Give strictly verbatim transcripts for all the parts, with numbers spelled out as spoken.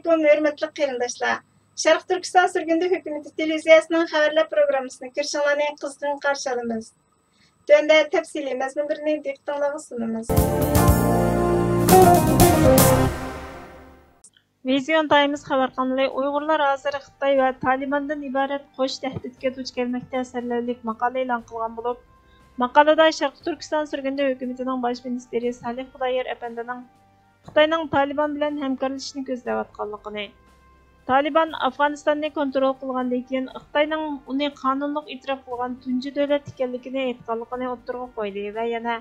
ئەلەيكۇم، ھۆرمەتلىك قېرىنداشلار! شەرقىي تۈركىستان سۈرگۈندە ھۆكۈمىتى تېلېۋىزىيەسىنىڭ خەۋەرلەر پروگراممىسىنى كۆرۈشۈڭلارنى قىزغىن قارشى ئالىمىز. تۆۋەندە تەپسىلىي مەزمۇنلىرىنى دىققىتىڭلارغا سۇنىمىز. ۋىزىيون تايمس خەۋەر قانىلى ئۇيغۇرلار ھازىر خىتاي ۋە تالىباندىن ئىبارەت قوش تەھدىتكە دۇچ كەلمەكتە سەرلەۋھىلىك ماقالە ئېلان قىلغان بولۇپ، ماقالىدە شەرقىي تۈركىستان سۈرگۈندە ھۆكۈمىتىنىڭ باش مىنىستىرى سالىھ خۇدايار ئەپەندىنىڭ خىتاينىڭ تالىبان بىلەن ھەمكارلىشىشنى كۆزلەۋاتقانلىقىنى، تالىبان ئافغانىستاننى كونترول قىلغاندىن كېيىن خىتاينىڭ ئۇنى قانۇنلۇق ئېتىراپ قىلغان تۇنجى دۆلەت ئىكەنلىكىنى ئېيتقانلىقىنى ئوتتۇرىغا قويدى ۋە يەنە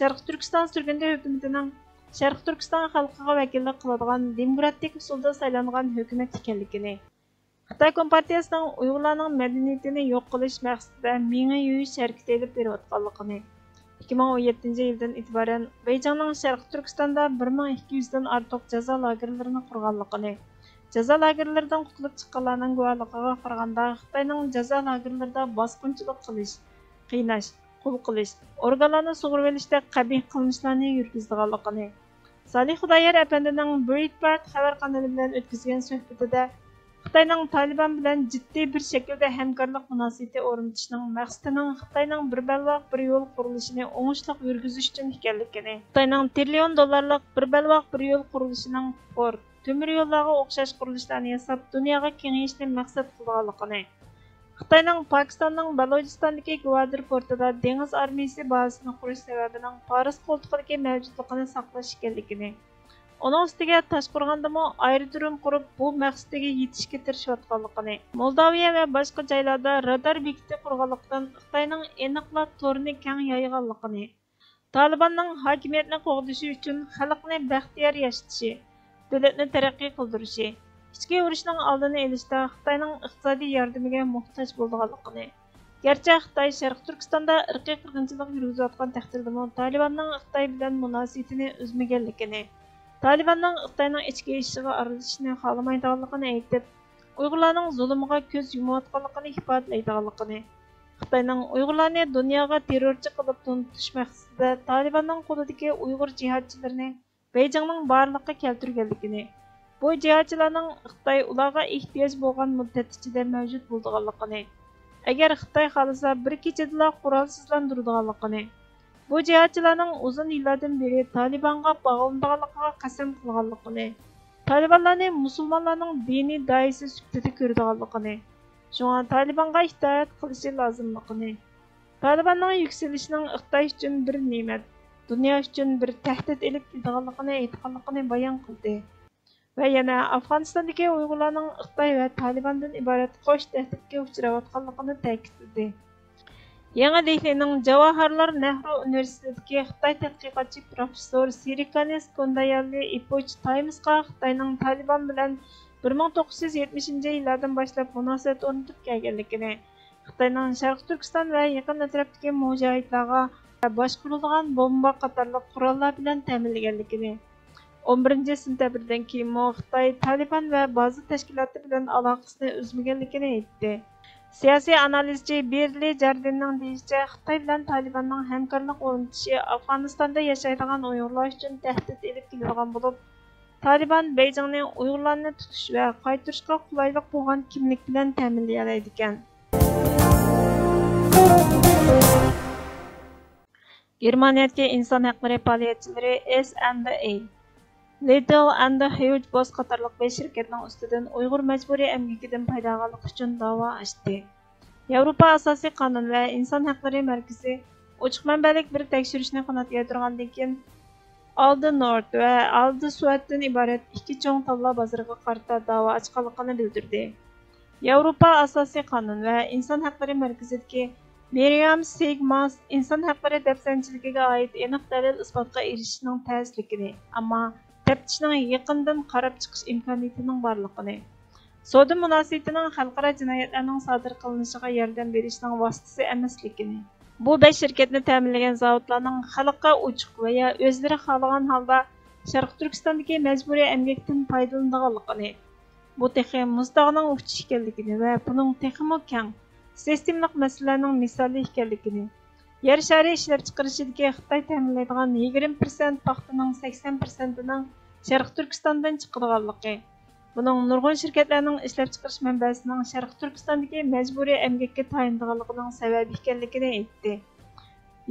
شەرقىي تۈركىستان سۈرگۈندە ھۆكۈمىتىنىڭ شەرقىي تۈركىستان خەلقىگە ۋەكىللىك قىلىدىغان دېموكراتىك ئۇسۇلدا سايلانغان ھۆكۈمەت ئىكەنلىكىنى، خىتاي كومپارتىيەسىنىڭ ئۇيغۇرلارنىڭ مەدەنىيىتىنى يوق قىلىش مەقسىتىدە مېڭە يۇيۇش ھەرىكىتى ئېلىپ بېرىۋاتقانلىقىنى، ئىككى مىڭ ئون يەتتىنچى يىلدىن ئېتىبارەن بېيجىڭنىڭ شەرقىي تۈركىستاندا بىر مىڭ ئىككى يۈزدىن ئارتۇق جازا لاگېرلىرىنى قۇرغانلىقىنى، جازا لاگېرلىرىدىن قۇتۇلۇپ چىققانلارنىڭ گۇۋاھلىقىغا قارىغاندا، خىتاينىڭ جازا لاگېرلىرىدا باسقۇنچىلىق قىلىش، قىيناش، قۇل قىلىش، ئورگانلارنى سۇغۇرۇۋېلىشتەك قەبىھ قىلمىشلارنى يۈرگۈزىدىغانلىقىنى، سالىھ خۇدايار ئەپەندىنىڭ برېيتبارت خەۋەر قانىلى بىلەن ئۆتكۈزگەن سۆھبىتىدە خىتاينىڭ تالىبان بىلەن جىددىي بىر شەكىلدە ھەمكارلىق مۇناسىۋىتى ئورنىتىشنىڭ مەقسىتىنىڭ خىتاينىڭ بىر بەلباغ بىر يول قۇرۇلۇشىنى ئوڭۇشلۇق يۈرگۈزۈش ئۈچۈن ئىكەنلىكىنى، خىتاينىڭ تىرىليون دوللارلىق بىر بەلباغ بىر يول قۇرۇلۇشىنىڭ پورت، تۆمۈر يوللارغا ئوخشاش قۇرۇلۇشلارنى ياساپ، دۇنياغا كېڭىيىشنى مەقسەت قىلىدىغانلىقىنى، خىتاينىڭ پاكىستاننىڭ بالۇچىستاندىكى گۋادىر پورتىدا دېڭىز ئارمىيىسى بازىسىنى قۇرۇش سەۋەبىنىڭ پارس قولتۇقىدىكى مەۋجۇتلۇقىنى ساقلاش ئىكەنلىكىنى، ئۇنىڭ ئۈستىگە تاشقورغاندىمۇ ئايرودروم قۇرۇپ، بۇ مەقسىتىگە يېتىشكە تىرىشىۋاتقانلىقىنى، مولداۋىيە ۋە باشقا جايلاردا رادار بېكىتى قۇرغانلىقتىن، خىتاينىڭ ئېنىقلا تورىنى كەڭ يايغانلىقىنى، تالىباننىڭ ھاكىمىيەتنى قوغدىشى ئۈچۈن خەلقنى بەختىيار ياشىتىشى، دۆلەتنى تەرەققىي قىلدۇرۇشى، ئىچكى ئۇرۇشنىڭ ئالدىنى ئېلىشتا خىتاينىڭ ئىقتىسادىي ياردىمىگە موھتاج بولىدىغانلىقىنى، گەرچە خىتاي شەرقىي تۈركىستاندا ئىرقىي قىرغىنچىلىق يۈرگۈزۈۋاتقان تەقدىردىمۇ، تالىباننىڭ خىتاي بىلەن مۇناسىۋىتىنى ئۈزمىگەنلىكىنى، تالىباننىڭ خىتاينىڭ ئىچكى ئىشىغا ئارىلىشىشنى خالىمايدىغانلىقىنى ئېيتىپ، ئۇيغۇرلارنىڭ زۇلۇمىغا كۆز يۇمۇۋاتقانلىقىنى ئىپادىلەيدىغانلىقىنى، خىتاينىڭ ئۇيغۇرلارنى دۇنياغا تېررورچى قىلىپ تونۇتۇش مەقسىتىدە تالىباننىڭ قولىدىكى ئۇيغۇر جىھادچىلىرىنى بېيجىڭنىڭ بارلىققا كەلتۈرگەنلىكىنى، بۇ جىھادچىلارنىڭ خىتاي ئۇلارغا ئېھتىياج بولغان مۇددەت ئىچىدە مەۋجۇت بولىدىغانلىقىنى، ئەگەر خىتاي خالىسا بىر كېچىدىلا قورالسىزلاندۇرىدىغانلىقىنى، بۇ جىھادچىلارنىڭ ئۇزۇن يىللاردىن بېرى تالىبانغا باغلىنىدىغانلىقىغا قەسەم قىلغانلىقىنى، تالىبانلارنى مۇسۇلمانلارنىڭ دىنىي داھىيسى سۈپىتىدە كۆرىدىغانلىقىنى، شۇڭا تالىبانغا ئىتائەت قىلىشى لازىملىقىنى، تالىباننىڭ يۈكسىلىشىنىڭ خىتاي ئۈچۈن بىر نېمەت، دۇنيا ئۈچۈن بىر تەھدىت ئېلىپ كېلىدىغانلىقىنى ئېيتقانلىقىنى بايان قىلدى. ۋە يەنە ئافغانىستاندىكى ئۇيغۇرلارنىڭ خىتاي ۋە تالىباندىن ئىبارەت قوش تەھدىتكە ئۇچراۋاتقانلىقىنى تەكىتلىدى. يېڭى دېھلىنىڭ جاۋاھارلال نەھرۇ ئۇنىۋېرسىتېتىدىكى خىتاي تەتقىقاتچى پروفېسسور سىرىكانىس كونداياللى ئىپۇچ تايمسقا خىتاينىڭ تالىبان بىلەن بىر مىڭ توققۇز يۈز يەتمىشىنچى يىللاردىن باشلاپ مۇناسىۋەت ئورنىتىپ كەلگەنلىكىنى، خىتاينىڭ شەرقىي تۈركىستان ۋە يېقىن ئەتراپتىكى مۇجاھىدلارغا باشقۇرۇلىدىغان بومبا قاتارلىق قوراللار بىلەن تەمىنلىگەنلىكىنى، ئون بىرىنچى سېنتەبىردىن كېيىنمۇ خىتاي تالىبان ۋە بازا تەشكىلاتى بىلەن ئالاقىسىنى ئۈزمىگەنلىكىنى ئېيتتى. سىياسىي ئانالىزچى بېرلى جاردىننىڭ دېيىشىچە، خىتاي بىلەن تالىباننىڭ ھەمكارلىق ئورنىتىشى ئافغانىستاندا ياشايدىغان ئۇيغۇرلار ئۈچۈن تەھدىت ئېلىپ كېلىدىغان بولۇپ، تالىبان بېيجىڭنى ئۇيغۇرلارنى تۇتۇش ۋە قايتۇرۇشقا قولايلىق بولغان كىملىك بىلەن تەمىنلىيەلەيدىكەن. گېرمانىيەدىكى ئىنسان ھەقلىرى پائالىيەتچىلىرى ئېس ئەند ئېي، لىتتل ئەند ھيۇج بوس قاتارلىق بەش شىركەتنىڭ ئۈستىدىن ئۇيغۇر مەجبۇرىي ئەمگىكىدىن پايدا ئالغانلىقى ئۈچۈن داۋا ئاچتى. ياۋروپا ئاساسىي قانۇن ۋە ئىنسان ھەقلىرى مەركىزى ئوچۇق مەنبەلىك بىر تەكشۈرۈشنى قانات يايدۇرغاندىن كېيىن، ئالدى نورد ۋە ئالدى سۇۋەتتىن ئىبارەت ئىككى چوڭ تاللا بازىرىغا قارىتا داۋا ئاچقانلىقىنى بىلدۈردى. ياۋروپا ئاساسىي قانۇن ۋە ئىنسان ھەقلىرى مەركىزىدىكى مىريام سىگماس ئىنسان ھەقلىرى دەپسەندىچىلىكىگە ئائىت ئېنىق دەلىل-ئىسپاتقا ئېرىشىشنىڭ تەسلىكىنى، ئەمما تەپتىشنىڭ يېقىندىن قاراپ چىقىش ئىمكانىيىتىنىڭ بارلىقىنى، سودا مۇناسىۋىتىنىڭ خەلقئارا جىنايەتلەرنىڭ سادىر قىلىنىشىغا ياردەم بېرىشنىڭ ۋاسىتىسى ئەمەسلىكىنى، بۇ بەش شىركەتنى تەمىنلىگەن زاۋۇتلارنىڭ خەلققە ئوچۇق ۋە يا ئۆزلىرى خالىغان ھالدا شەرقىي تۈركىستاندىكى مەجبۇرىي ئەمگەكتىن پايدىلىنىدىغانلىقىنى، بۇ تېخى مۇز تاغنىڭ ئۇچى ئىكەنلىكىنى ۋە بۇنىڭ تېخىمۇ كەڭ، سىستېمىلىق مەسىلىلەرنىڭ مىسالى ئىكەنلىكىنى، يەر شارى ئىشلەپچىقىرىشىدىكى خىتاي تەمىنلەيدىغان يىگىرمە پىرسەنت پاختىنىڭ سەكسەن پىرسەنتىنىڭ شەرقىي تۈركىستاندىن چىقىدىغانلىقى، ئۇنىڭ نۇرغۇن شىركەتلەرنىڭ ئىشلەپچىقىرىش مەنبەسىنىڭ شەرقىي تۈركىستاندىكى مەجبۇرىي ئەمگەككە تايىنىدىغانلىقىنىڭ سەۋەبى ئىكەنلىكىنى ئېيتتى.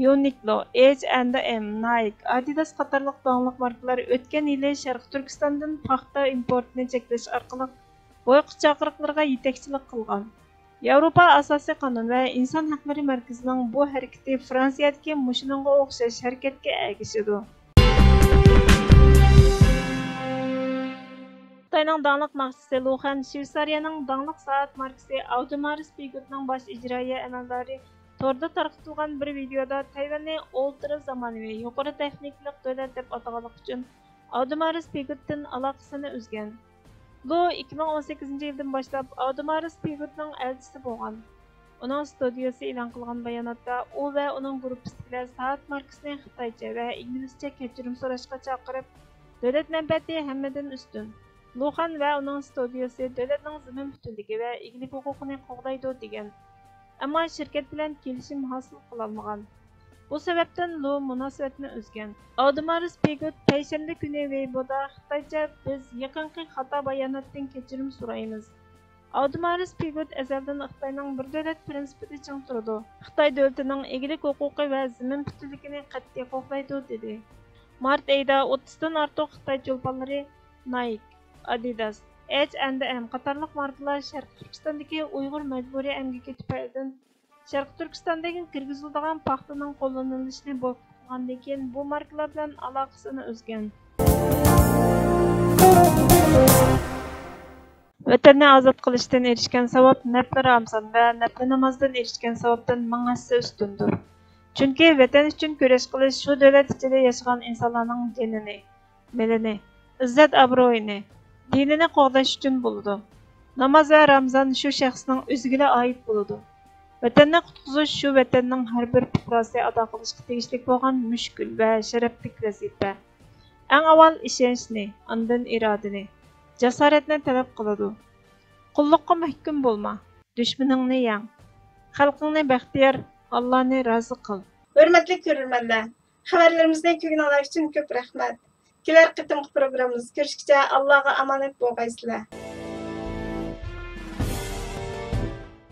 يۇنىكلو، ئېچ ئەند ئېم، نايك، ئادىداس قاتارلىق داڭلىق ماركىلار ئۆتكەن يىلى شەرقىي تۈركىستاندىن پاختا ئىمپورتىنى چەكلەش ئارقىلىق بويكوت چاقىرىقلىرىغا يېتەكچىلىك قىلغان. ياۋروپا ئاساسىي قانۇن ۋە ئىنسان ھەقلىرى مەركىزىنىڭ بۇ ھەرىكىتى فرانسىيەدىكى مۇشۇنىڭغا ئوخشاش ھەرىكەتكە ئەگىشىدۇ. خىتاينىڭ داڭلىق ناخشىسى لۇخەن، شۋېتسارىيەنىڭ داڭلىق سائەت ماركىسى ئاۋدومارس بىگوتنىڭ باش ئىجرائىيە ئەمەلدارى توردا تارقىتىلغان بىر ۋىدېيودا تەيۋەننى ئولترا زامانىۋى، يۇقىرى تېخنىكىلىق دۆلەت دەپ ئاتىغانلىقى ئۈچۈن ئاۋدومارس بىگوتتىن ئالاقىسىنى ئۈزگەن. لۇ ئىككى مىڭ ئون سەككىزىنچى يىلدىن باشلاپ ئاۋدومارس بىگوتنىڭ ئەلچىسى بولغان. ئۇنىڭ ستۇدىيىسى ئېلان قىلغان باياناتتا ئۇ ۋە ئۇنىڭ گۇرۇپپىسىدىكىلەر سائەت ماركىسىنى خىتايچە ۋە ئىنگلىزچە كەچۈرۈم سوراشقا چاقىرىپ، دۆلەت مەنپەئەتى ھەممىدىن ئۈستۈن. لۇخەن ۋە ئۇنىڭ ستۇدىيىسى دۆلەتنىڭ زېمىن پۈتۈنلۈكى ۋە ئىگىلىك ھوقۇقىنى قوغدايدۇ، دېگەن. ئەمما شىركەت بىلەن كېلىشىم ھاسىل قىلالمىغان. بۇ سەۋەبتىن لۇ مۇناسىۋەتنى ئۈزگەن. ئاۋدىمارس بىگوت پەيشەنبە كۈنى ۋېيبودا خىتايچە: «بىز يېقىنقى خاتا باياناتتىن كەچۈرۈم سورايمىز.» ئاۋدىمارس بىگوت ئەزەلدىن خىتاينىڭ بىر دۆلەت پىرىنسىپىدا چىڭ تۇرىدۇ، خىتاي دۆلىتىنىڭ ئىگىلىك ھوقۇقى ۋە زېمىن پۈتۈنلۈكىنى قەتئىي قوغدايدۇ، دېدى. مارت ئېيىدا ئوتتۇزدىن ئارتۇق خىتاي چولپانلىرى نايك، ئادىداس، ئېچ ئەند ئېم قاتارلىق ماركىلار شەرقىي تۈركىستاندىكى ئۇيغۇر مەجبۇرىي ئەمگىكى تۈپەيلىدىن شەرقىي تۈركىستاندىن كىرگۈزۈلىدىغان پاختىنىڭ قوللىنىلىشىنى بويكوت قىلغاندىن كېيىن، بۇ ماركىلار بىلەن ئالاقىسىنى ئۈزگەن. ۋەتەننى ئازاد قىلىشتىن ئېرىشكەن ساۋاب، نەپلى رامزان ۋە نەپلى نامازدىن ئېرىشكەن ساۋابتىن مىڭ ھەسسە ئۈستۈندۇر. چۈنكى ۋەتەن ئۈچۈن كۈرەش قىلىش شۇ دۆلەت ئىچىدە ياشىغان ئىنسانلارنىڭ جېنىنى، مېلىنى، ئىززەت-ئابرۇيىنى، دىنىنى قوغداش ئۈچۈن بولىدۇ. ناماز ۋە رامزان شۇ شەخسنىڭ ئۆزىگىلا ئائىت بولىدۇ. ۋەتەننى قۇتقۇزۇش شۇ ۋەتەننىڭ ھەر بىر پۇقراسى ئادا قىلىشقا تېگىشلىك بولغان مۈشكۈل ۋە شەرەپلىك ۋەزىپە. ئەڭ ئاۋۋال ئىشەنچنى، ئاندىن ئىرادىنى، جاسارەتنى تەلەپ قىلىدۇ. قۇللۇققا مەھكۇم بولما، دۈشمىنىڭنى يەڭ، خەلقىڭنى بەختىيار، ئاللانى رازى قىل. ھۆرمەتلىك كۆرۈرمەنلەر، خەۋەرلىرىمىزنى كۆرگىنىڭلار ئۈچۈن كۆپ رەھمەت. كېلەر قېتىمقى پروگراممىمىزدا كۆرۈشكىچە ئاللاغا ئامانەت بولغايسىلەر.